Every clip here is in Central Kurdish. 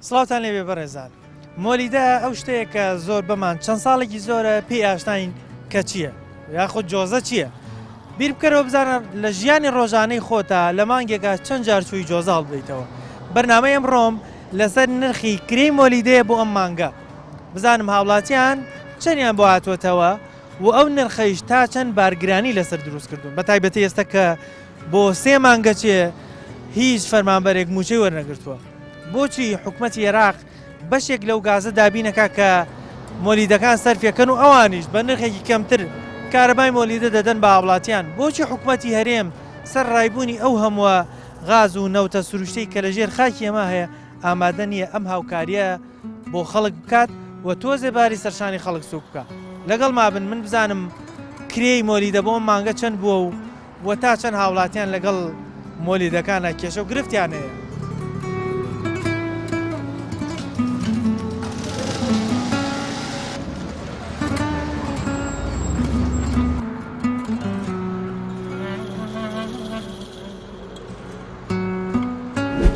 سڵاوتان لێبێ بەڕێزان. مۆلیدە ئەو شتەیە کە زۆر بەمان چەند ساڵێکی زۆرە پێی ئاشناین کە چییە یاخود جۆزە چییە؟ بیر بکەرەوە بزانە لە ژیانی ڕۆژانەی خۆتا لە مانگێکا چەند جار چووی جۆزە هەڵبدەیتەوە. بەرنامەی ئەمڕۆم لەسەر نرخی کرێی مۆلیدەیە بۆ ئەم مانگە. بزانم هاوڵاتیان چەندیان بۆ هاتووەتەوە و ئەو نرخەیش تا چەند بارگرانی لەسەر دروست کردوون بە تایبەتی ئێستا کە بۆ سێ مانگە چێ هیچ فەرمانبەرێک مووچەی وەرنەگرتووە. بۆچی حکومەتی عێراق بەشێک لەو گازە دابینەکا کە مۆلیدەکان سەرفیەکەن و ئەوانیش بە نرخێکی کەمتر کارەبای مۆلیدە دەدەن بە هاوڵاتیان؟ بۆچی حکومەتی هەرێم سەر ڕایبوونی ئەو هەمووە غاز و نەوتە سروشتەی کە لە ژێر خاکی ئێمە هەیە ئامادە نییە ئەم هاوکارییە بۆ خەڵک بکات و تۆزێ باری سەرشانی خەڵک سوک بکا؟ لەگەڵ مابن من بزانم کرێی مۆلیدە بۆ ئەم مانگە چەند بووە و و تا چەند هاوڵاتیان لەگەڵ مۆلیدەکانا کێشە و گرفتیان هەیە.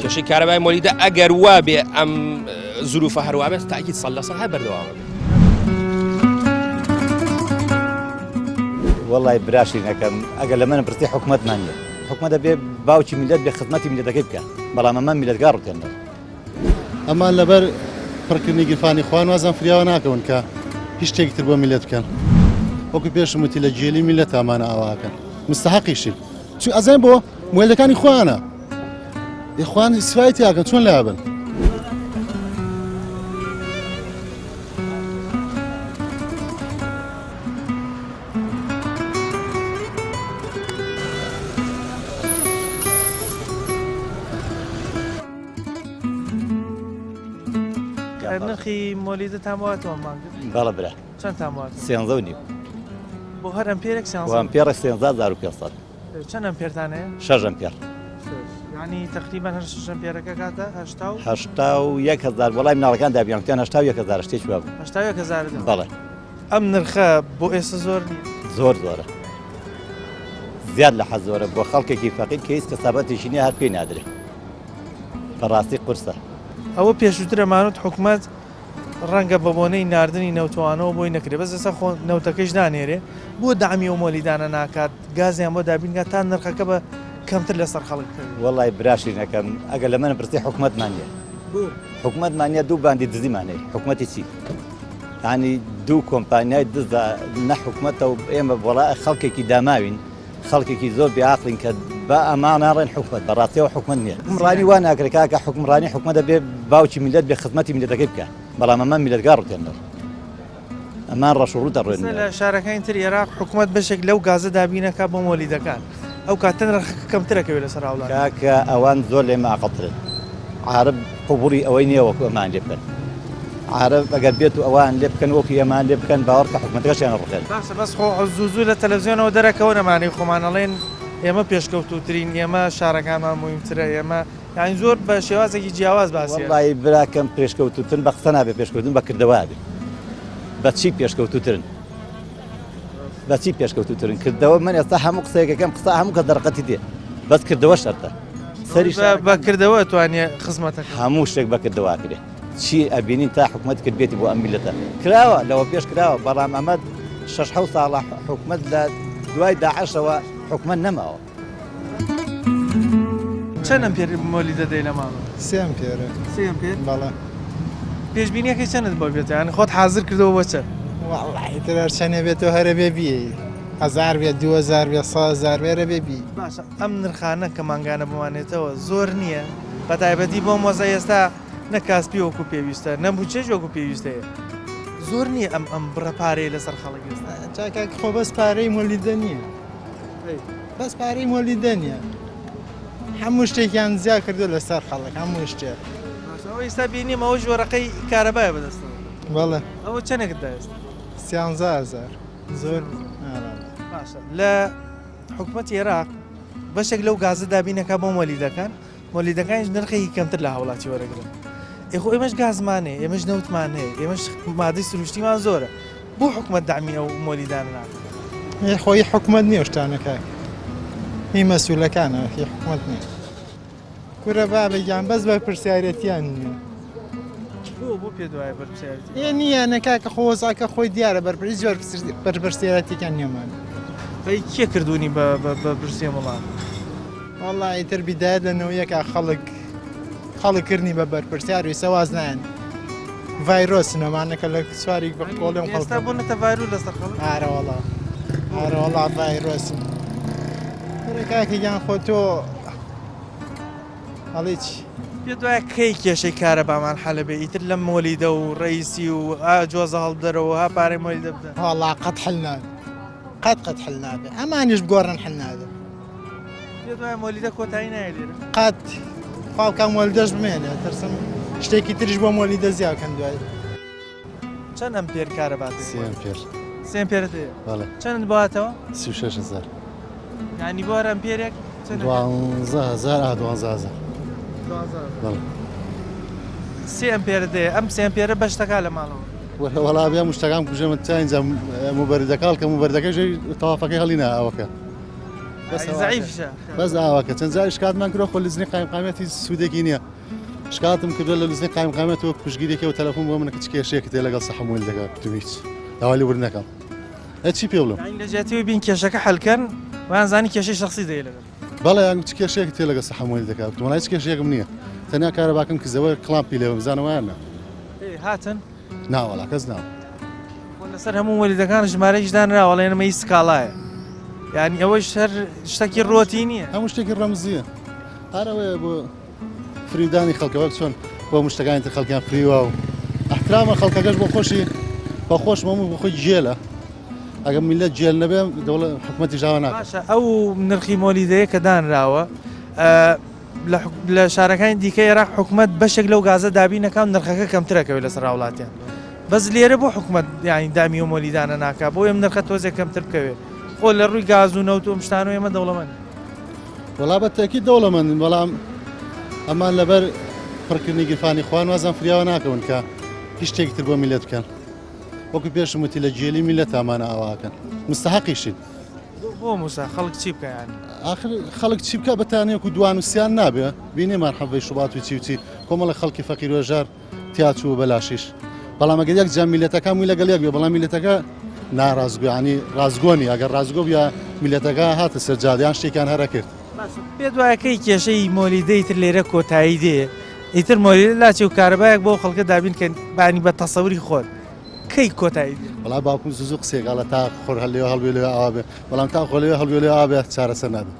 کێشەی کارەبای مۆلیدە ئەگەر وابێ ئەم زروفە هەروابێت تاکیید سەد لە سەد هەر بەردەوامە بێت. وەڵای براشی نەکەم ئەگەر لە منم پرسی حکومەتمان نیە حکومەت دەبێ باوکی میلەت بێ خزمەتی میلەتەکەی بکە بەڵام ئەمە میلەتگا ڕوتێنەوە. ئەمان لەبەر پڕکردنی گیرفانی خۆیان وازان فریاوە ناکەون کە هیچ شتێکی تر بۆ میلەت بکەن وەکو پێشم وتی لە گێلی میلەت ئەمانە ئاواکەن مستحقیشین چون ئەزان بۆ مۆلەکانی خۆیانە ئێ خۆیان ئیسفای تیاکەن چۆن لابن. نرخی مۆلیدەتان بۆ هاتەوە مانگ؟ بەڵێ برا. چەندتان بۆ هاتەوە؟ سێنزە و نیو. بۆ هەر ئەمپێرێک سێنزە؟ بۆ ئەمپێڕێک 13500. چەند ئەمپێرتان هەیە؟ شەش ئەمپێر. یعنی تقریبا هەر شەش ئەمپێرەکە کاتە هەشتا و 81000 وەڵای مناڵەکان دابیان کوتیان 81000 شتێکی وا بوو. 81000 بەڵێ. ئەم نرخە بۆ ئێستا زۆر نییە؟ زۆر زۆرە. زیاد لە حەز زۆرە بۆ خەڵکێکی فەقیر کە هیچ کەسابەتێکی نییە هەر پێی نادرێ. بەڕاستی قورسە. ئەوە پێشووتر ئەمانوت حکومەت ڕەنگە بە بۆنەی ناردنی نەوتوانەوە بۆی نەکرێ بەس ئێستا خۆ نەوتەکەیش نانێرێ بۆ دەعمی ئەو مۆلیدانە ناکات گازیان بۆ دابین کات تا نرخەکە بە کەمتر لەسەر خەڵک بکەوێت. وەڵای براشی نەکەم ئەگەر لە منم پرسی حکومەتمان نیە حکومەتمان نیە دوو باندی دزیمان هەیە حکومەتی چی ینی دوو کۆمپانیای دزدا نە حکومەتە و ئێمە وەڵا خەڵکێکی داماوین خەڵکێکی زۆر بێ عەقڵین کە بە ئەمان ناڵێن حکومەت بەڕاستیەوە حکومەت نییە حکومڕانی وا ناکرێت کاکە حکومڕانی حکومەت دەبێ باوکی میلەت بێ خزمەتی میلەتەکەی بکە بەڵام ئەمە میلەتگا ڕوتێنەوە ئەمان ڕەش و ڕووتە ڕوێن لە شارەکانی تری عێراق حکومەت بەشێک لەو گازە دابینەکە بۆ مۆلیدەکان ئەو کاتە نرخەکە کەمترەکەوێت لەسەر هاوڵاتی کاکە ئەوان زۆر لێمە عەقڵترن عارەب قبوڵی ئەوەی نییە وەکو ئەمان لێ بکەن عارەب ئەگەر بێت و ئەوان لێ بکەن وەکو ئێمان لێ بکەن باوەڕ کە حکومەتەکەشیان ڕوخێن. باشە بەس خۆ زوو زوو لە تەلەفزیۆنەوە دەرەکەون ئەمانەی خۆمان ئەڵێن ئێمە پێشکەوتووترین ئێمە شارەکانمان موهیمترە ئێمە یانی زۆر بە شێوازێکی جیاواز باسی وەڵایی براکەم پێشکەوتووترن بە قسە نابێ پێشکەوتن بە کردەوە ئەبێ بە چی پێشکەوتووترن بە چی پێشکەوتووترن کردەوە من ئێستا هەموو قسەیەکەکەم قسە هەموو کە دەرقەتی دێ بەس کردەوە شەرتە سەری بە کردەوە توانێ خزمەتەکە هەموو شتێک بە کردەوە کرێ چی ئەبینین تا حکومەت کردبێتی بۆ ئەم میلەتە کراوە لەوە پێش کراوە بەڵام ئەمە شەش حەوت ساڵە حکومەت لە دوای داعشەوە حکومەت نەماوە. چەند ئەمپێر مۆلیدە دەی لە ماڵەوە؟ سێ ئەمپێرە. سێ ئەمپێر؟ بەڵێ. پێشبینیەکەی چەندت بۆ بێتەوە؟ یانی خۆت حازر کردەوە بۆ چەند؟ وەڵڵاهی ئیتر هەر چەنێ بێتەوە هەر ئەبێ بیەی. هەزار بێت، 2000 بێت، 100 هەزار بێ هەر ئەبێ بیەی. باشە ئەم نرخانە کە مانگانە بمانێتەوە زۆر نییە؟ بە تایبەتی بۆم وەزعی ئێستا نە کاسپی وەکو پێویستە نە مووچەش وەکو پێویست هەیە. زۆر نییە ئەم ئەم بڕە پارەیە لەسەر خەڵک ئێستا؟ جا کاک خۆ بەس پارەی مۆلیدە نییە. بەس پارەی مۆلیدە نییە هەموو شتێکیان زیا کردو لەسەر خەڵک هەموو شتێک ئەوە ئێستا بینیم ئەوە ژۆرەقەی کارەبایە بەدەستەوە بەڵێ ئەوە چەندێکت دا ئێستا 13000 زۆر باشە لە حکومەتی عێراق بەشێک لەو گازە دابینەکە بۆ مۆلیدەکان مۆلیدەکانیش نرخێکی کەمتر لە هاوڵاتی وەرەگرن ئێ خۆ ئێمەش گازمان هەیە ئێمەش نەوتمان هەیە ئێمەش مادەی سروشتیمان زۆرە بۆ حکومەت دەعمی ئەو مۆلیدانە ناکات؟ ئێ خۆ هی حکومەت نییە ئەو شتانە کاک هی مەسولەکانە هی حکومەت نییە. کورە بابە گیان بەس بەرپرسیارێتیان نییە. بۆ بۆ پێت وایە بەرپرسیارێتی؟ ئێ نییە نە کاکە خۆ وەزعەکە خۆی دیارە بەرپر هیچ بەرپرسیارەتێکیان نییەمان. ئەی کێ کردوونی بە بەرپرسی ئەم وڵاتە؟ وەڵا ئیتر بیدایەت لە نەوەیەکا خەڵک خەڵک کردنی بە بەرپرسیار و ئیسە واز نایەن ڤایرۆسن ئەمانە کە لە سواری بە کۆڵێم خەڵک ئێستا بوونەتە ڤایرۆس لەسەر خەڵک؟ ئارە وەڵا ئارە وەڵا ڤایرۆسن. کورە کاکە گیان خۆ تۆ ئەڵێی چی؟ پێت وایە کەی کێشەی کارەبامان حەلە بێ ئیتر لەم مۆلیدە و ڕەئیسی و ها جۆزە هەڵبدەرەوە ها پارەی مۆلیدە بدە؟ وەڵا قەت حل نابێ قەت قەت حل نابێ ئەمانیش بگۆڕن حل نابێ. پێت وایە مۆلیدە کۆتایی نایە لێرە؟ قەت خوا بکا مۆلیدەش بمێنێ ترسم شتێکی تریش بۆ مۆلیدە زیا کەن دوایی. چەند ئەمپێر کارەبات هەیە؟ سێ ئەمپێر. سێ ئەمپێرت هەیە؟ بەڵێ. چەندت بۆ هاتەوە؟ 36 هەزار. یانی بۆ هەر ئەمپێرێک چەند؟ 12 هەزار ئا 12 هەزار. 12 هەزار. بەڵێ. سێ ئەمپێرت هەیە ئەم سێ ئەمپێرە بەش دەکا لە ماڵەوە؟ وەرە وەڵا بێ مشتەکان بکوژێمە تا ئینجا موبەردەکە هەڵکە موبەردەکەش تەوافەکەی هەڵینا ئاوەکە. بەس زەعیفشە. بەس ئاوەکە چەند جاری شکاتمان کردووە خۆ لزنی قایمقامیەتی سوودێکی نییە. شکاتم کردووە لە لزنی قایمقامیەت وەک پشتگیریەکە و تەلەفۆن بۆ منە کە چ کێشەیەکت هەیە لەگەڵ سەحەم وەیل دەکات گوتم هیچ داوا لێبوردن دەکەم ئەی چی پێ بڵێم. یانی لە جیاتی ئەوەی بین کێشەکە حەل کەن وایان زانی کێشەی شەخسی دەیە لەگەڵ. بەڵێ یان چ کێشەیەکت هەیە لەگەڵ سەحەم وەیل دەکات گوتم وەڵا هیچ کێشەیەکم نییە تەنیا کارەباکەم کزەوە کڵامپی لێ بم بزانە وایان نا. ئێ هاتن؟ نا وەڵا کەس نا. خۆ لەسەر هەموو مۆلیدەکان ژمارەیش دانراوە ئەڵێن ئەمە هی سکاڵایە یانی ئەوەش هەر شتەکی ڕۆتینیە. هەموو شتێکی ڕەمزیە هەر ئەوەیە بۆ فریودانی خەڵکە وەک چۆن بۆ مشتەکانی تر خەڵکیان فریوا و احترامە خەڵکەکەش بۆ خۆشی بە خۆش مەموو بۆ خۆی گێلە ئەگەر میلەت گێل نەبێ دەوڵەت حکومەتی ژاوە ناکات. باشە ئەو نرخی مۆلیدەیە کە دانراوە لە شارەکانی دیکە ئێراق حکومەت بەشێک لەو گازە دابین نەکا و نرخەکە کەمتر ئەکەوێت لەسەر هاوڵاتیان بەس لێرە بۆ حکومەت یانی دامی ئەو مۆلیدانە ناکا بۆ ئەم نرخە تۆزێک کەمتر بکەوێت خۆ لە ڕووی گاز و نەوت و ئەم شتانەوە ئێمە دەوڵەمەند وەڵا بە تەئکید دەوڵەمەندن بەڵام ئەمان لەبەر پڕکردنی گیرفانی خۆیان وازان فریاوە ناکەون کە هیچ شتێکی تر بۆ میللەت بکەن وەکو پێشم وتی لە گێلی میللەت ئەمانە ئاواکەن مستحەقیشین. بۆ موسا خەڵک چی بکە یانی؟ ئاخر خەڵک چی بکە بەتانیەک و دوان و سیان نابێ بینیمان حەڤەی شوبات و چی و چی کۆمەڵە خەڵکی فەقیر و هەژار تیا چوو بەلاشیش بەڵام ئەگەر یەک جام میلەتەکە موی لەگەڵ یەک بێ بەڵام میلەتەکە ناڕاستگۆ ینی ڕاستگۆ نیە ئەگەر ڕاستگۆ بیا میلەتەکە هاتە سەر جادە یان شتێکیان هەرە کرد. باشە پێت وایە کەی کێشەی مۆلیدە ئیتر لێرە کۆتایی دێ ئیتر مۆلیدە لاچێ و کارەبایەک بۆ خەڵکە دابین کەن بانی بە تەسەوری خۆت کەی کۆتایی دێ؟ وەڵا باوکم زوو زوو قسەیەک ئەڵێ تا خۆر هەر لەوێ هەڵبێ لەوێ ئاوا بێ بەڵام تا خۆر لەوێ هەڵبێ لەوێ ئاوا بێ چارەسەر نابێ.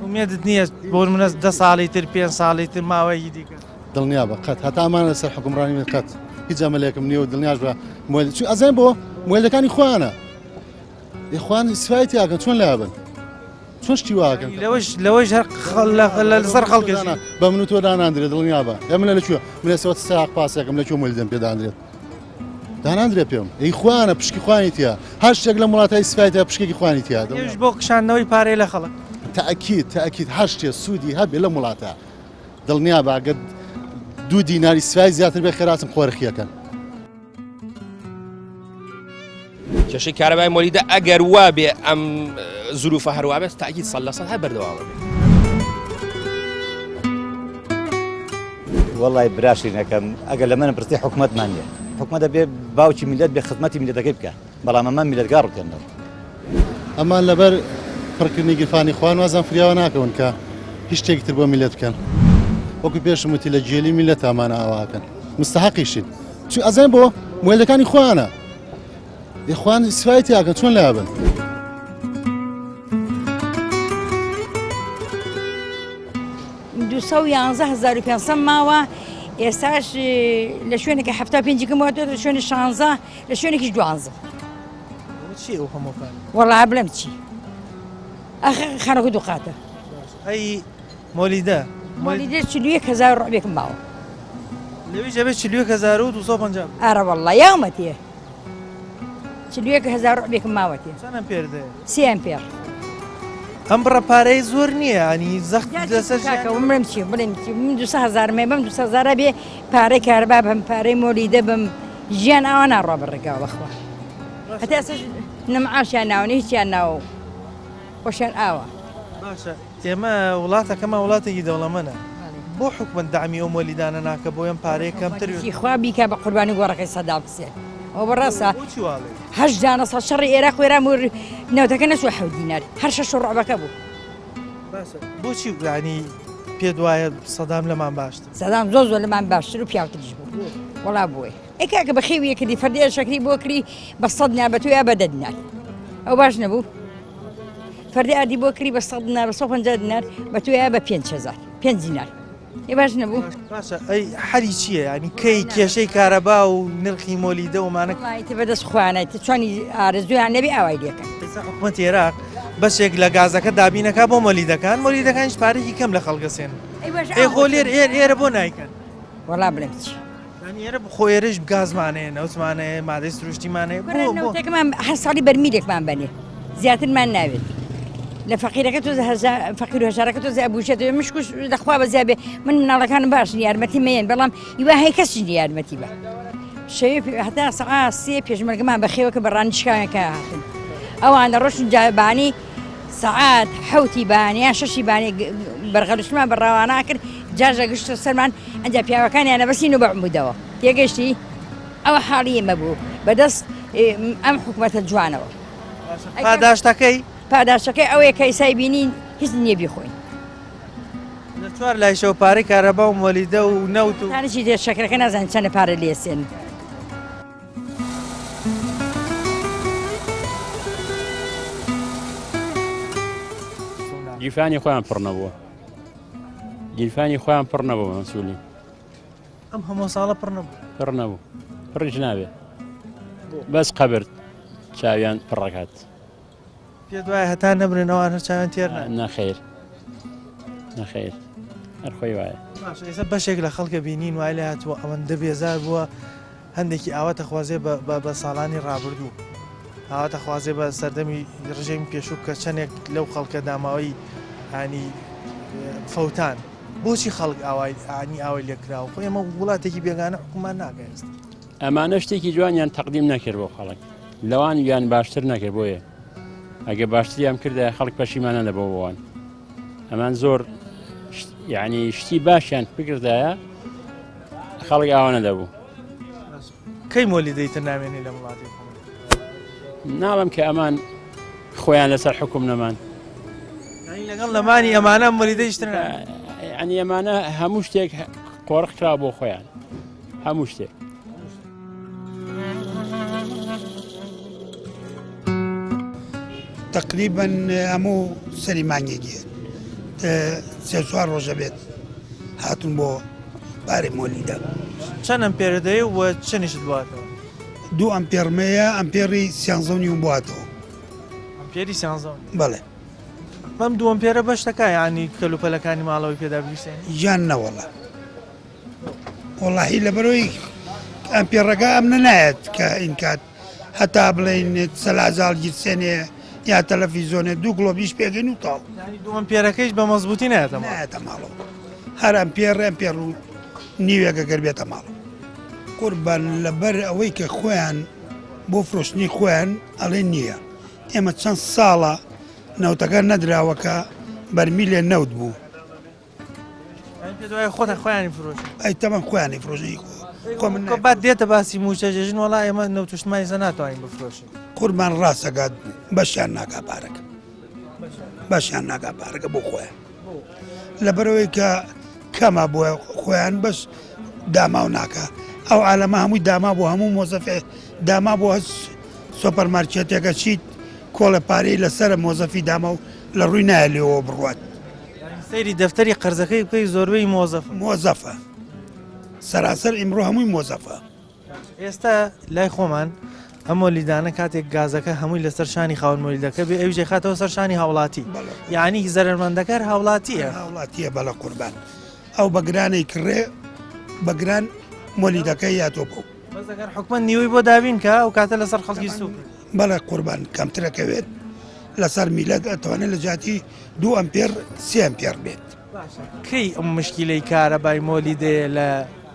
ئومێدت نییە بۆ نمونە دە ساڵی تر پێنج ساڵی تر ماوەیەکی دیکە؟ دڵنیابە قەت هەتا ئەمانە لەسەر حوکمڕانی من قەت هیچ ئەمەلێکم نییە و دڵنیاش بە مۆیل چون ئەزانین بۆ مۆیلەکانی خۆیانە ئێ خۆیان ئیسفای تیاکەن چۆن لابن چۆن شتی واکەن لەوەش لەوەش هەر لەسەر خەڵکە بە من و تۆ داناندرێت دڵنیابە ئێ من لە کوێ من لە سەوت ساق پاسێکم لە کوێ مۆیل دەم پێدانرێت داناندرێت پێم ئەی خوانە پشکی خوانی تیا هەر شتێک لەم وڵاتە ئیسفای تیا پشکێکی خوانی تیا بۆ کشاندنەوەی پارەی لە خەڵک تاکید تاکید هەر شتێ سوودی هەبێ لەم وڵاتە دڵنیابە ئەگەر دوو دیناری سوای زیاتر بێ خێراتم قۆرخیەکەن. کێشەی کارەبای مۆلیدە ئەگەر وا بێ ئەم زروفە هەروە بێت تاکید سەد لە سەد هەر بەردەوامە بێت. وەڵای براشی نەکەم ئەگەر لە منم پرسی حکومەتمان نییە حکومەت دەبێ باوکی میلەت بێ خزمەتی میلەتەکەی بکە بەڵام ئەمە میلەتگا ڕوتێنەوە. ئەمان لەبەر پڕکردنی گیرفانی خۆیان وازان فریاوە ناکەون کە هیچ شتێکی تر بۆ میللەت بکەن. وەکو پێشم وتی لە گێلی میللەت ئەمانە ئاواکەن مستحەقیشین چون ئەزانین بۆ مۆیلەکانی خۆیانە ئێ خۆیان ئیسفای تیاکەن چۆن لابن. 211500 ماوە ئێستاش لە شوێنێکە 75 کەم واتۆ لە شوێنی 16 لە شوێنێکیش دوانزە. چی ئەو هەموو پارە؟ وەڵا بڵێم چی ئەخ خانەکە دوو قاتە. ئەی مۆلیدە؟ مۆلیدە 41000 ڕوعبێکم ماوە. لەویش ئەبێ 41250. ئارە وەڵا یاومەتێ 41000 ڕوعبێکم ماوەتێ. چەند ئەمپێر دەیە؟ سێ ئەمپێر. ئەم بڕە پارەی زۆر نییە ینی زەخت لەسەر کاکە بڵێم چی بڵێم چی من 200 هەزارم هەیە بەم 200 هەزارە بێ پارەی کارەبا بم پارەی مۆلیدە بم ژیان ئاوا ناڕوا بە ڕێگاوە بەخوا هەتا ئێستاش نە معاشیان ناوە نە هیچیان ناوە و خۆشیان ئاوا. باشە ئێمە وڵاتەکەمان وڵاتێکی دەوڵەمەنە. بۆ حکومەت دەعمی ئەو مۆلیدانە ناکە بۆ ئەم پارەیە کەمتر بێت؟ خوا بیکا بە قوربانی گۆڕەکەی سەدام حسێن ئەوە بەڕاستە بۆچی وا ئەڵێی؟ هەشت دانە ساڵ شەڕی ئێراق و ئێران بوو نەوتەکە نەچووە حەوت دینار هەر شەش و ڕوعبەکە بوو. باشە بۆچی یانی پێت وایە سەدام لەمان باشتر؟ سەدام زۆر زۆر لەمان باشتر و پیاوتریش بوو وەڵا بۆیە. ئەی کاکە بەخێوی یەکردی فەردەیە شەکری بۆ کری بە سەد دینار بە تۆ یا بە دە دینار ئەو باش نەبوو؟ فەردی ئاردی بۆ کری بە 100 دینار بە 150 دینار بە تۆ یا بە 5000 5 دینار ێ باش نەبوو باشە ئەی حەلی چییە ینی کەی کێشەی کارەبا و نرخی مۆلیدە ومانە وڵایتە بەدەست خوانە تە چۆنی ئارەزویان نەبی ئاوای لێکەن ئێستا حکومەتی عێراق بەشێک لە گازەکە دابینەکە بۆ مۆلیدەکان مۆلیدەکانیش پارێکی کەم لە خەڵکەسێن ئەی باش ئەی خۆ لێر ئێر ئێرە بۆ نایکەن وەڵا بڵێم چی یانی ئێرە خۆ ئێرەش گازمان هەیە نەوتمان هەیە مادەی سروشتیمان هەیە بۆ بۆ نەوتەکەمان هەر ساڵی بەرمیلێکمان بەنێ زیاترمان ناوێت لە فەقیرەکە تۆزە هەژا فەقیر و هەژارەکە تۆزە ئەبووشێت مشکوش لەخوا بەزیا بێ من مناڵەکانم باشن یارمەتی مەیەن بەڵام هیوا هەیە کەسیش نییە یارمەتی بە شەوێ هەتا سەعا سێ پێشمەرگەمان بەخێوە کە بە ڕانیشکاوێکە هاتن ئەوان دەڕۆشتن جابانی سەعات حەوتی بەیانی یان شەشی بانی بەرغەلوشمان بە ڕەوانە کرد جاژە گشتە سەرمان ئەجا پیاوەکانیانە بەسین و بە عمودەوە تێگەشتی ئەوە حاڵی ئێمە بوو بەدەست ئەم حکوومەتە جوانەوە پاداشتەکەی پاداشتەکەی ئەوەیە کە ئیسای بینین هیچ نییە بیخۆین لە چوار لایشەوە پارەی کارەبا و مۆلیدە و نەوت و تانشی دێ شەکرەکە نازانین چەندە پارە لێسێن. گیرفانی خۆیان پڕ نەبووە گیرفانی خۆیان پڕ نەبوو مەسوولی ئەم هەموو ساڵە پڕ نەبوو پڕ نەبوو پڕیش نابێ بەس قەبرد چاویان پڕەکات پێت وایە هەتا نەمرن ئەوان هەر چاویان تێر نابێت؟ نەخێر نەخێر هەر خۆی وایە. باشە ئێستا بەشێک لە خەڵکە بینین وای لێ هاتووە ئەوەندە بێزار بووە هەندێکی ئاواتە خوازێ بە ساڵانی ڕابردوو ئاواتە خوازێ بە سەردەمی ڕژێمی پێشوو کە چەندێک لەو خەڵکە داماوەی ینی فەوتان بۆچی خەڵک ئاوای ئانی ئاوای لێکراوە خۆ ئێمە وڵاتێکی بێگانە حکومان ناکە ئێستا ئەمانە شتێکی جوانیان تەقدیم نەکرد بۆ خەڵک لەوان یان باشتر نەکرد بۆیە ئەگە باشتریان کردە خەڵک پەشیمانە لە بۆ بۆوان ئەمان زۆر یعنی شتی باشیان بکردایە خەڵک ئاوانە دەبوو کەی مۆلی دەیتە نامێنی لە وڵاتی ناڵم کە ئەمان خۆیان لەسەر حکوم نەمان لەگەڵ نەمانی ئەمانە مۆلیدەیشتر ینی ئەمانە هەموو شتێک قۆرخ کرا بۆ خۆیان هەموو شتێک. تەقریبەن هەموو سەری مانگێکی سێ چوار ڕۆژە بێت هاتون بۆ پارەی مۆلیدە. چەند ئەمپێرە دەیە و چەنیشت بواتەوە؟ دوو ئەمپێرمەیە ئەمپێری سیانزە و نیوم بواتەوە. ئەمپێری سیانزە و نیو؟ بەڵێ. بەم دوو ئەمپێرە بەش دەکا یانی کەلوپەلەکانی ماڵەوەی پێدا بگیرسێنی؟ گیان نەوەڵا. وەڵاهی لەبەرەوەی ئەمپێڕەکە ئەمنە نایەت کە ئینکات هەتا بڵێین سەلاجاڵ گیرسێنێ یا تەلەفیزۆنێ دوو گڵۆپیش پێگەین و تاو یانی دوو ئەمپێرەکەیش بە مەزبووتی نایەتە ماڵ نایەتە ماڵەوە هەر ئەمپێڕ ئەمپێڕ و نیوێکە گەر بێتە ماڵ قوربان لەبەر ئەوەی کە خۆیان بۆ فرۆشتنی خۆیان ئەڵێ نییە ئێمە چەند ساڵە نەوتەکە نەدراوە کە بەرمیلێ نەوت بوو پێت وایە خۆتان خۆیانی فرۆشن ئەی تەمان خۆیانی فرۆشن خۆ خۆ من کۆ بات دێتە باسی موچە جێژن وەڵا ئێمە نەوتشتمانی زە ناتوانین بفرۆشین قوربان ڕاستەکات بەشیان ناکا پارەکە بەشیان ناکا پارەکە بۆ خۆیان لەبەرەوەی کە کەمە بۆ خۆیان بەس داماو ناکە ئەو عالەمە هەمووی داما بۆ هەموو مۆزەفێ داما بۆ هەست سۆپەرمارکێتێکە چیت کۆڵە پارەی لەسەرە مۆزەفی داما و لە ڕووی نایە لێەوە بڕوات سەیری دەفتەری قەرزەکەی بکەی زۆربەی مۆزەفە. مۆزەفە سەراسەر ئیمڕۆ هەمووی مۆزەفە. ئێستا لای خۆمان ئەم مۆلیدانە کاتێک گازەکە هەمووی لەسەر شانی خاوەن مۆلیدەکە بێ ئەویش دەیخاتەوە سەر شانی هاوڵاتی یعنی زەرەرمەندەکە هاوڵاتیە هاوڵاتیە بەڵە قوربان ئەو بەگرانەی کڕێ بەگران مۆلیدەکە یاتۆ بۆ بەس ئەگەر حکومەت نیوەی بۆ دابین کە ئەو کاتە لەسەر خەڵکی سوک بەڵێ قوربان کەمترەکەوێت لەسەر میلەت ئەتوانێت لە جیاتی دوو ئەمپێر سێ ئەمپێر بێت. باشە کەی ئەم مشکیلەی کارەبای مۆلیدەیە لە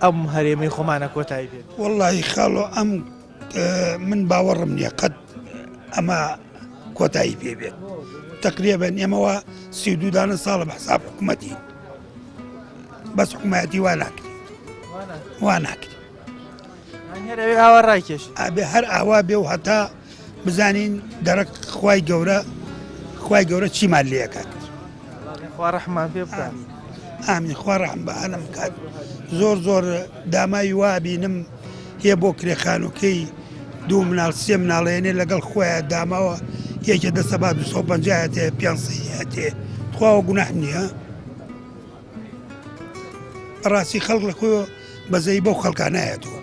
ئەم هەرێمەی خۆمانە کۆتایی پێ دێت؟ وەڵڵاهی خاڵۆ ئەم من باوەڕم نییە قەت ئەمە کۆتایی پێ بێت تەقریبەن ئێمەوە 32 دانە ساڵە بە حساب حکوومەتی. بەس حکومەتی وا ناکری وا ناکری هەر ئەوێ ئاوا ڕایکێش ئەبێ هەر ئاوا بێ و هەتا بزانین دەرەک خوای گەورە خوای گەورە چیمان لێکات خوا ڕەحمان پێ بکات ئامین خوا ڕەحم بە ئەنم کات زۆر زۆر داماوی وا بینم هەیە بۆ کرێخانوکەی دوو مناڵ سێ مناڵێنێ لەگەڵ خۆیان داماوە یەکێ دەسە با 250 تێ 500 تێ خواوە گوناح نییە بەڕاستی خەڵک لە خۆ بەزەی بەو خەڵکانایەتەوە.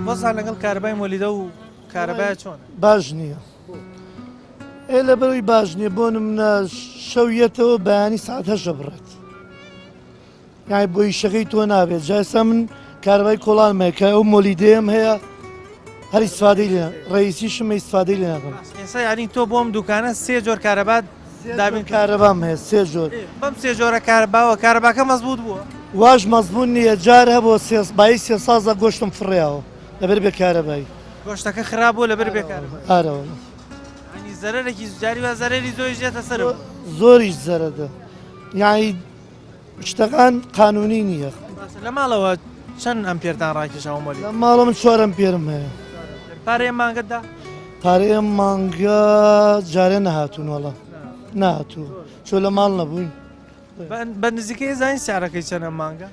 وەزع لەگەڵ کارەبای مۆلیدە و کارەبای چۆن باش نییە ئێ لەبەرەوەی باش نییە بۆ نمونە شەویەتەوە بەیانی ساعت هەشە بڕێت یانی بۆ ئیشەکەی تۆ نابێت جا ئێستا من کارەبای کۆڵانم هەیە کە ئەو مۆلیدەیەم هەیە هەر ئیسفادەی لێ ڕئیسیشم ئیسفادەی لێ ناکەم ئێستا یعنی تۆ بۆم دوکانە سێ جۆر کارەبا دابین کارەبام هەیە سێ جۆر بەم سێ جۆرە کارەباوە کارەباکە مەزبوط بووە واش مەزبوط نییە جار هەبوو سێ بایی سێ سازە گۆشتم فڕیاوە لەبەر بێ کارەبایی گۆشتەکە خراپ بووە لەبەر بێ کارەبایی ئارەوە یعنی زەرەرێکی جاری وا زەرەری زۆریش دێتە سەرەوە زۆریش زەرەدە یعنی شتەکان قانونی نییە. باشە لە ماڵەوە چەند ئەمپێرتان ڕاکێشاوە مۆلی؟ لە ماڵەوە من چوار ئەمپێرم هەیە. پارەی ئەم مانگەت دا؟ پارەی ئەم مانگە جارێ نەهاتوون وەڵا نەهاتوو چۆ لە ماڵ نەبووین. بە نزیکەی زانین سعرەکەی چەند ئەم مانگە؟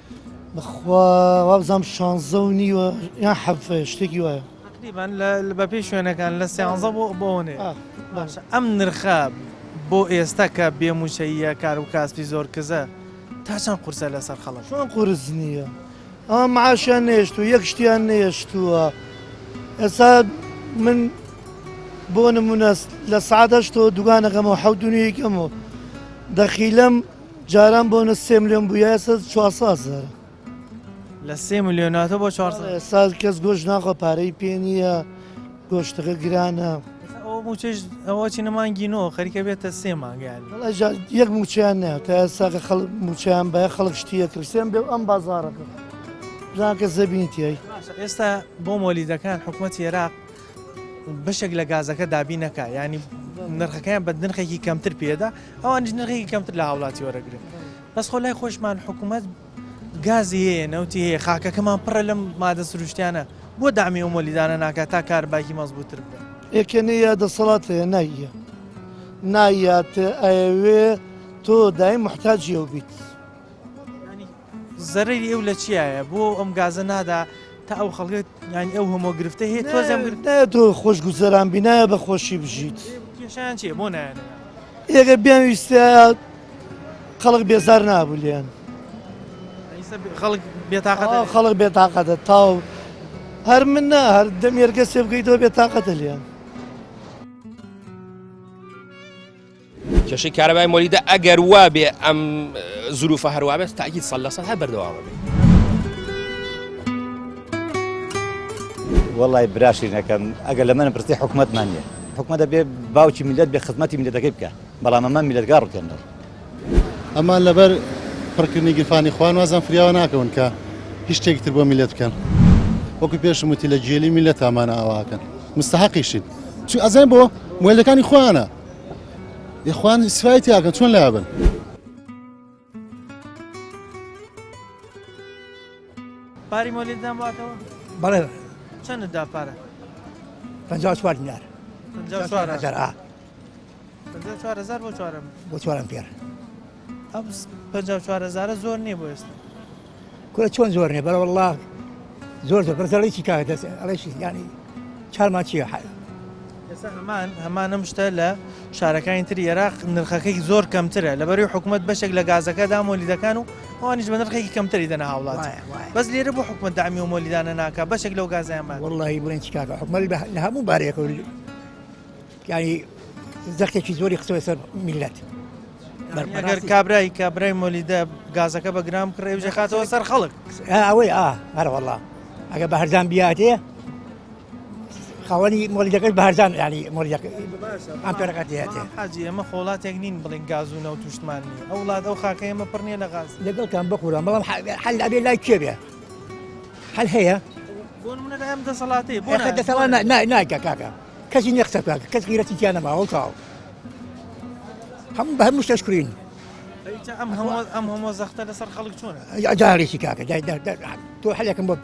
بەخوا وابزانم شانزە و نیوە یان حەڤە شتێکی وایە. تقریبا لە بەپێی شوێنەکان لە سیانزە بۆ بۆ نێ باشە ئەم نرخە بۆ ئێستا کە بێ مووچەییە کار و کاسپی زۆر کزە تا چەند قورسە لەسەر خەڵک؟ چۆن قورس نییە ئەوە معاشیان نێشتووە یەک شتیان نێشتووە ئێستا من بۆ نمونە لە سعات هەشتەوە دوگانەکەمەوە حەوت و نیوەکەمەوە دەخیلەم جاران بۆ نە سێ ملیۆن بووە ئێستا 400 هەزارە لە سێ ملیۆناتە بۆ 400 ئێستا کەس گۆشت ناخوا پارەی پێ نییە گۆشتەکە گرانە ئەو موچەش ئەوە چینە مانگی نۆ خەریکە بێتە سێ مانگیان وەڵا جا یەک موچەیان نایە تا ئێستا کە خەڵک موچەیان بە خەڵک شتیە کرسێن بێ ئەم بازارەکە بزان کە زەبینی تیای باشە ئێستا بۆ مۆلیدەکان حکوومەتی عێراق بەشێک لە گازەکە دابین نەکا ینی نرخەکەیان بە نرخێکی کەمتر پێدا ئەوانیش نرخێکی کەمتر لە هاوڵاتی وەرەگرن بەس خۆ لای خۆشمان حکوومەت گازی هەیە نەوتی هەیە خاکەکەمان پڕە لەم مادە سروشتیانە بۆ دامی ئەو مۆلیدانە ناکات تا کارباکی مەزبووتر بکە یەکێ نییە دەسەڵات هەیە نایە نایات ئەیەوێ تۆ دایم محتاجی ئەو بیت. زەرەری ئەو لە چیایە بۆ ئەم گازە نادا تا ئەو خەڵکە یانی ئەو هەموو گرفتە هەیە تۆزێ ئەم گرفتە نایە تۆ خۆش گوزەران بی نایە بە خۆشی بژیت. کێشەیان چییە بۆ نایەنەوە؟ ئێگەر بیان ویستایە خەڵک بێزار نابوو لێیان. خەڵک بێتاقەتە خەڵک بێتاقەتە تاو هەر من نا هەر دەمێرگە سێ بکەیتەوە بێتاقەتە لێیان. کێشەی کارەبای مۆلیدە ئەگەر وابێ ئەم زروفە هەروابێت تاکیید سەد لە سەد هەر بەردەوامە بێ. وەڵی براشی نەکەم ئەگەر لە منە پرسی حکومەتمان نییە حکومەت دەبێ باوکی میلەت بێ خزمەتی میلەتەکەی بکە بەڵام ئەمە میلەتگا ڕوتێنەوە ئەمان لەبەر پڕکردنی گیرفانی خۆیان وازان فریاوە ناکەون کە هیچ شتێکی تر بۆ میلەت بکەن وەکو پێشم وتی لە گێلی میلەت ئەمانە ئاواکەن مستحقیشین چون ئەزان بۆ مۆلەکانی خۆیانە یخوان ئیسفای تیاکەن چۆن لابن پاری مۆلیدان باتەوە بەڵێ چەندت دا پارە 54 دینار 54 هەزار ئا 54 هەزار بۆ چوارەم بۆ چوارم پێر ئەم 54 هەزارە زۆر نییە بۆ ئێستا کورە چۆن زۆر نییە بەڵێ وەڵڵا زۆر زۆر بەس ئەڵێ چی کاکە دەست ئەڵێ چی یانی چارمان چییە حەل ئێستا هەمان هەمان ئەم شتە لە شارەکانی تری عێراق نرخەکەی زۆر کەمترە لەبەروی حکوومەت بەشێک لە گازەکە دا مۆلیدەکان و ئەوانیش بە نرخێکی کەمتری دەنە هاوڵاتی وایە وایە بەس لێرە بۆ حکوومەت دامی و مۆلیدانە ناکا بەشێک لەو گازیان بات وەڵڵاهی بڵێن چی کاکە حکومەت لە هەموو بارێکەوە یانی زەختێکی زۆری خستەوە سەر میللەت. ئەگەر کابرای کابرای مۆلیدە گازەکە بە گرام کڕێ و خاتەوە سەر خەڵک ئەوەی ئا هەر وەڵا ئەگە بە هەرزان بیاتێ خاوەنی مۆلیدەکەش بە هەرزان ینی مۆلیدەکە ئەم پێرەکە دێتێ حاجی ئێمە خۆڵاتێک نین بڵێن گاز و نەوت توشتمان نییە ئەو وڵات ئەو خاکە ئێمە پڕ نییە لە غاز لەگەڵتان بەقوربان بەڵام حەل ئەبێ لای کێ بێ حەل هەیە. بۆ نمونە لە ئەم دەسەڵاتەی بۆ ئێخە دەسەڵات نا- نا- نایکا کاکە کەسی نییە قسە بکا کەس غیرەتی تیا نەماوە و تەواو هەموو بە هەموو شتەش کڕین ئەی ئەم هەموو ئەم هەموو زەختە لەسەر خەڵک چۆنە جارێکی کاکە جای دە- دە- تۆ حەلێکم بۆ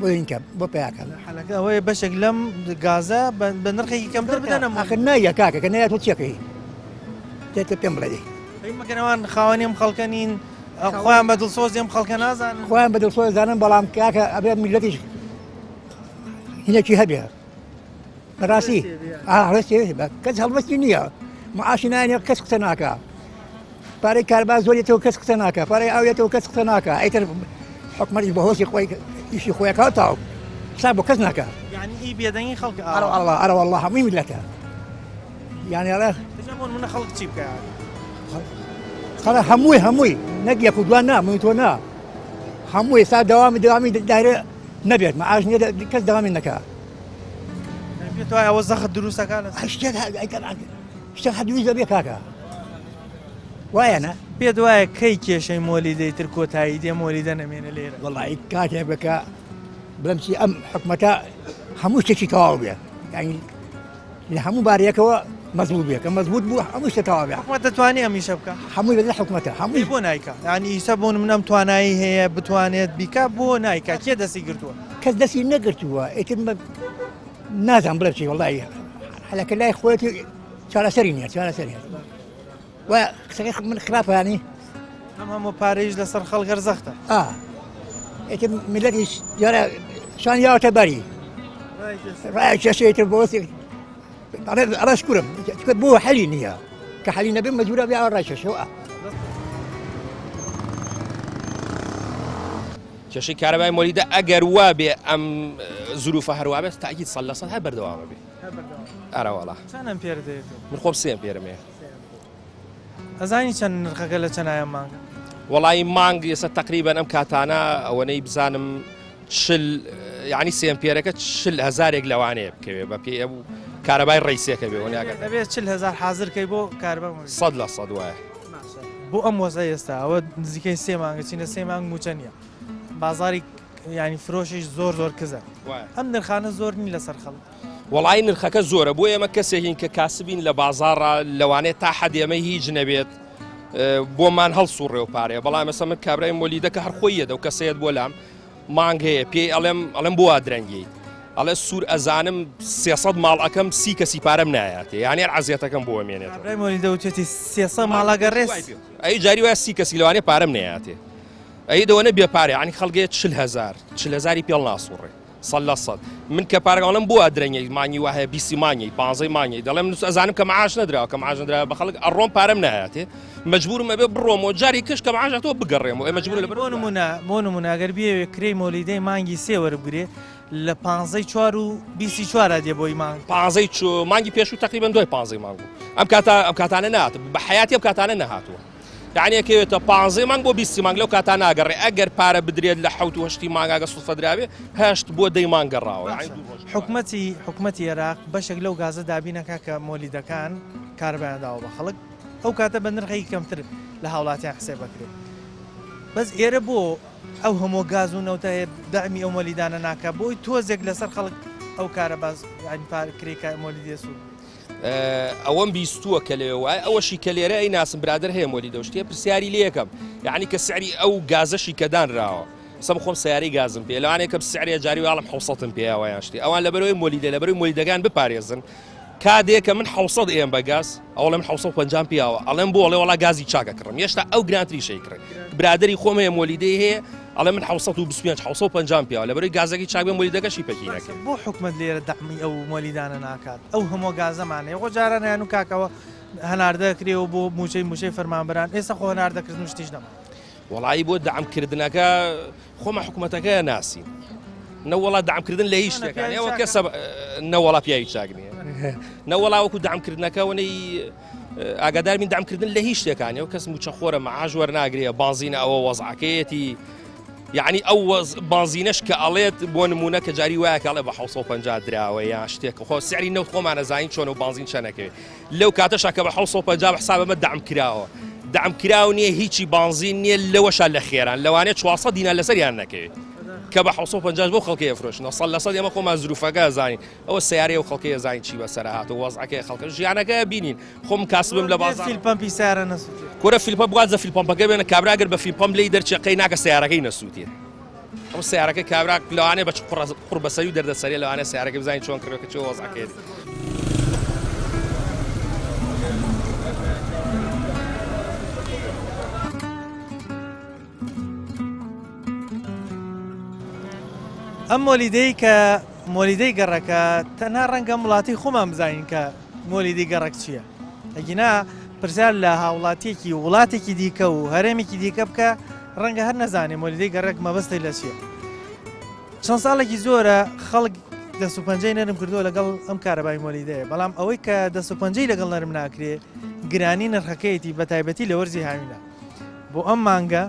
بۆ اینکە بۆ پیاکەم حەلەکە ئەوەیە بەشێک لەم گازە بە نرخێکی کەمتر بدەنە ئاخر نایە کاکە کە نایە تۆ چیەکەی تێتە پێم بڵێ مەگەر ئەوان خاوەنی ئەم خەڵکە نین خۆیان بە دڵسۆزی ئەم خەڵکە نازانن خۆیان بە دڵسۆز زانن بەڵام کاکە ئەبێ میلەتیش هینێکی هەبێ بەڕاستی هەڵستی کەس هەڵبەستی نییە معاشی نانێ کەس قسە ناکە پارەی کاربا زۆریەتەوە کەس قسە ناکە پارەی ئاوێتەوە کەس قسە ناکە ئیتر حکومەتیش بە هۆسی خۆی ئیشی خۆیەکە تاو حساب بۆ کەس ناکە یعنی ئی بێدەنگی خەڵک ئەرە الله ئەرە والله هەمووی میلەتە یعنی ئەڵێ بۆ نمونە خەڵک چی بکە خەڵک هەمووی هەمووی نەک یەک و دوان نا من تۆ نا هەمووی سا دەوامی دەوامی دایرە نەبێت معاش نییە کەس دەوامی نەکا پێت وایە ئەوە زەخت دروستەکە شتێک شتێک هەر دروست دەبێ کاکە وایە نا؟ پێت وایە کەی کێشەی مۆلیدەی تر کۆتایی دێ مۆلیدە نەمێنێ لێرە؟ وەڵی کاتێک بکە بڵێم چی ئەم حکومەتە هەموو شتێکی تەواو بێ یعنی لە هەموو بارەیەکەوە مەزبوط بێ کە مەزبوط بوو هەموو شتە تەواو بێ حکومەت دەتوانێ ئەم ئیشە بکا؟ هەمووی بەدەست حکومەتە هەمووی بۆ نایکا یعنی ئیسە بۆ نمونە ئەم توانایی هەیە بتوانێت بیکا بۆ نایکا کێ دەستی گرتووە؟ کەس دەستی نەگرتووە ئیتر نازانم بڵێم چی وەڵی حەلەکە لای خۆیەتی چارەسەری نییە چارەسەری و قسەکەی من خراپە ینی ئەم هەموو پارەیش لەسەر خەڵک هەر زەختە ئا ئیتر میلەتیش دیارە شان یاوەتە بەری ڕای کێشەی تر بۆ ئەڕێ شکورم چونکە بۆ حەلی نییە کە حەلی نەبێ مەجبورە بێ ڕای کێشەوە کێشەی کارەبای مۆلیدە ئەگەر وابێ ئەم زروفە هەروابێت تاکید سە لە سەد هەر بەردەوامە بێ ئەرەوەڵا چەند ئەمپێر دەیێت من خۆم سێ ئەمپێرم هەیە ئەزانی چەند نرخەکە لە چەنایە مانگ وەڵی مانگ ئێستا تقریبان ئەم کاتانە ئەوەنەی بزانم چل یعنی سێ ئەمپێرەکە چل هەزارێک لەوانەیە بکەوێ بە پێی ئەو کارەبای ڕیسەکە بێ وەنیاگە دەبێت چل هەزار حاضرکەی بۆ کاربە سەد لە سەد وایە بۆ ئەم وەزە ئێستا ئەوە نزیکەی سێ مانگە چینە سێ مانگ موچە نییە بازاری ینی فرۆشیش زۆر زۆر کزە ئەم نرخانە زۆر نین لەسەر خەڵک وەڵی نرخەکە زۆرە بۆ ئێمە کەسێکین کە کاسبین لە بازاڕە لەوانەیە تا حەد ئێمە هیچ نەبێت بۆمان هەڵسوڕێ و پارەیە بەڵام ئێستا من کابرای مۆلیدەکە هەر خۆی یەدە و کەسەیەت بۆ لام مانگ هەیە پێی ئەڵێم ئەڵێم بۆ وا درەنگیت ئەڵێ سوور ئەزانم 300 ماڵ ئەەکەم سی کەسی پارەم نایاتێ یان هەر عەزیەتەکەم بۆ ئەمێنێت کابرای مۆلیدە وتێتی 300 ماڵەگە ڕێز ئەی جاری وایە سی کەسی لەوانەیە پارەم نەیاتێ ئەی دەوەنە بێ پارێ عنی خەڵگەیە 40 هزار 40 هزاری پێڵ ناسوڕێ سەد لە سەد من کە پارەکە ئەڵێم بۆ درەنگی مانگی وا هەیە بیستی مانگی پانزەی مانگی دەڵێم نووس ئەزانم کە معاش نەدراوە کە معاش نەدراوە بە خەڵک ئەڕۆم پارەم نایاتێ مەجبورم ئەبێ بڕۆمەوە جاری کەش کە معاش هاتەوە بگەڕێمەوە ئێ مەجبورە لەبەر بۆ نمونە بۆ نمونە ئەگەر بیەوێ کرێی مۆلیدەی مانگی سێ وەربگرێ لە پانزەی چوار و بیستی چوارا دێ بۆی مانگ پانزەی چ مانگی پێشوو تقریبا دوای پانزەی مانگ بوو ئەم کاتە ئەم کاتانە نهات بە حیاتی ئەم کاتانە نەهاتووە یعنی ئەکەوێتە پانزەی مانگ بۆ بیستی مانگ لەو کاتانە ئەگەڕێ ئەگەر پارە بدرێت لە حەوت و هەشتی مانگ ئەگە سوتفە دراوێ هەشت بۆ دەی مانگ گەڕاوە یعنی دوو ڕۆژ حکومەتی حکومەتی عێراق بەشێک لەو گازە دابین ئەکا کە مۆلیدەکان کارەبایان داوە بە خەڵک ئەو کاتە بە نرخێکی کەمتر لە هاوڵاتیان حسێب ئەکرێ بەس ئێرە بۆ ئەو هەموو گاز و نەوتە هەیە دەعمی ئەو مۆلیدانە ناکا بۆی تۆزێک لەسەر خەڵک ئەو کارە باز یعنی پار کرێی مۆلیدێ سوور ئەوەم بیستووە کە لەوێ وایە ئەوەشی کە لێرە ئەی ناسم برادر هەیە مۆلی دەشتێ پرسیاری لەکەم یعنی کە سعری ئەو گازەشی کە دانراوە سەم خۆم سیارەی گازم پێ لەوانەیە کە سعرێ جاری واڵم حوسەتم پێیاوە یان شتی ئەوان لەبەرەوەی مۆلیدە لەبەرەوەی مۆلیدەکان بپارێزن کادێ کە من حوسەت ئێم بە گاز ئەوڵم 550 پیاوە ئەڵێم بۆ ئەڵێ وڵا گازی چاکە کڕم هێشتا ئەو گرانتری شەی کڕێ برادری خۆم هەیە مۆلیدەی هەیە ئەڵێ من 725 750 پیاوە لەبەرەوەی گازەکەی چاک بێ مۆلیدەکەشی پەکی نەکرد بۆ حکومەت لێرە دەعمی ئەو مۆلیدانە ناکات ئەو هەموو گازەمان هەیە خۆ جاران هەیان و کاکەوە هەناردە کرێ و بۆ موچەی موچەی فەرمانبەران ئێستا خۆ هەناردەکردن و شتیش نەما. وەڵایی بۆ دەعم کردنەکە خۆمە حکوومەتەکە ناسین نەوەڵا دەعمکردن لە هیچ شتێکان ئەوە کەسە نەوەڵا پیاوی چاک نییە نەوەڵا وەکو دەعمکردنەکە وەنەی ئاگادار بین دەعمکردن لە هیچ شتێکانی ئەو کەس موچەخۆرە معاش وەرناگرێ بانزینە ئەوە وەزعەکەیەتی یعنی ئەو بانزینەش کە ئەڵێت بۆ نمونە کە جاری وایە کاڵێ بە 650 دراوە یان شتێک خۆ سعری نەوت خۆمانە زانین چۆن و بانزین چەنەکەوێت لەو کاتەشا کە بە 650 حسابەمە دەعم کراوە دەعم کراو نییە هیچی بانزین نییە لەوەشا لە خێران لەوانەیە 400 دینار لەسەریان نەکەوێت. کە بە 750 بۆ خەڵکی ئەفرۆشنەوە سەد لە سەد ئێمە خۆمان زروفەکە ئەزانین ئەوە سەیارەی ئەو خەڵکەی ئەزانین چی بەسەر هاتووە وەزعەکەی خەڵکە ژیانەکە بینین خۆم کاسبم لە بازاڕ فیل پەمپی سەیارە نەسووتێ. کورە فیل پەمپ وازە فیل پەمپەکە بێنە کابرا گەر بە فیل پەمپ لێی دەرچێ قەی ناکە سەیارەکەی نەسووتێ ئەو سەیارەکە کابرا لەوانەیە بە چ قوڕ بەسەری و دەردەسەریە لەوانەیە سەیارەکە بزانین چۆن کردوە کە چ وەزعەکەیەتی. ئەم مۆلیدەی کە مۆلیدەی گەڕەکە تەنها ڕەنگە ئەم وڵاتی خۆمان بزانین کە مۆلیدەی گەڕەک چییە ئەگینا پرسیار لە هاوڵاتیەکی وڵاتێکی دیکە و هەرێمێکی دیکە بکە ڕەنگە هەر نەزانێ مۆلیدەی گەڕەک مەبەستی لە چییە چەند ساڵێکی زۆرە خەڵک دەست و پەنجەی نەرم کردووە لەگەڵ ئەم کارەبای مۆلیدەیە بەڵام ئەوەی کە دەست و پەنجەی لەگەڵ نەرم ناکرێ گرانی نرخەکەیەتی بە تایبەتی لە وەرزی هاوینە بۆ ئەم مانگە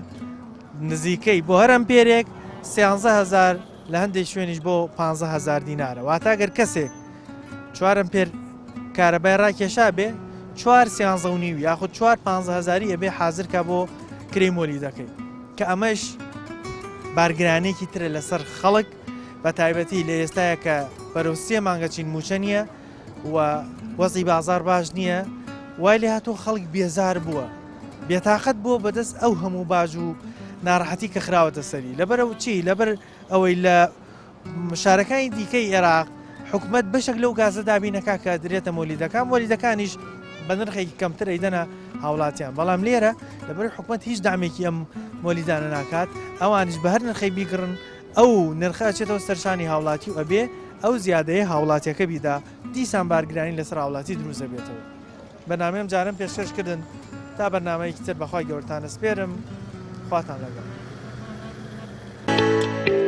نزیکەی بۆ هەر ئەمپێرێک سیانزە هەزار لە هەندێک شوێنیش بۆ پانزە هەزار دینارە واتە گەر کەسێک چوار ئەمپێر کارەبای ڕاکێشا بێ چوار سیانزە و نیو یاخود چوار پانزە هەزاری ئەبێ حازرکە بۆ کرێی مۆلیدەکەی کە ئەمەش بارگرانێکی ترە لەسەر خەڵک بە تایبەتی لە ئێستاە کە بەرەو سێ مانگە چین موچە نییە و وەزی بازار باش نییە وای لێ هاتوو خەڵک بێزار بووە بێتاقەت بووە بەدەست ئەو هەموو باج و ناڕەحەتی کە خراوەتە سەری لەبەر ئەو چی لەبەر ئەوەی لە شارەکانی دیکەی عێراق حکومەت بەشێک لەو گازە دابینەکە کە درێتە مۆلیدەکان مۆلیدەکانیش بە نرخێکی کەمتر ئەیدەنە هاوڵاتیان بەڵام لێرە لەبەر حکومەت هیچ دامێکی ئەم مۆلیدانە ناکات ئەوانیش بە هەر نرخی بیگڕن ئەو نرخە ئەچێتەوە سەرشانی هاوڵاتی و ئەبێ ئەو زیادەیە هاوڵاتیەکە بیدا دیسان بارگرانی لەسەر هاوڵاتی دروست دەبێتەوە. بەرنامەی ئەمجارەم پێشکەش کردن تا بەرنامەیەکی تر بەخوای گەورەتان ئەسپێرم خواتان لەگەڵ.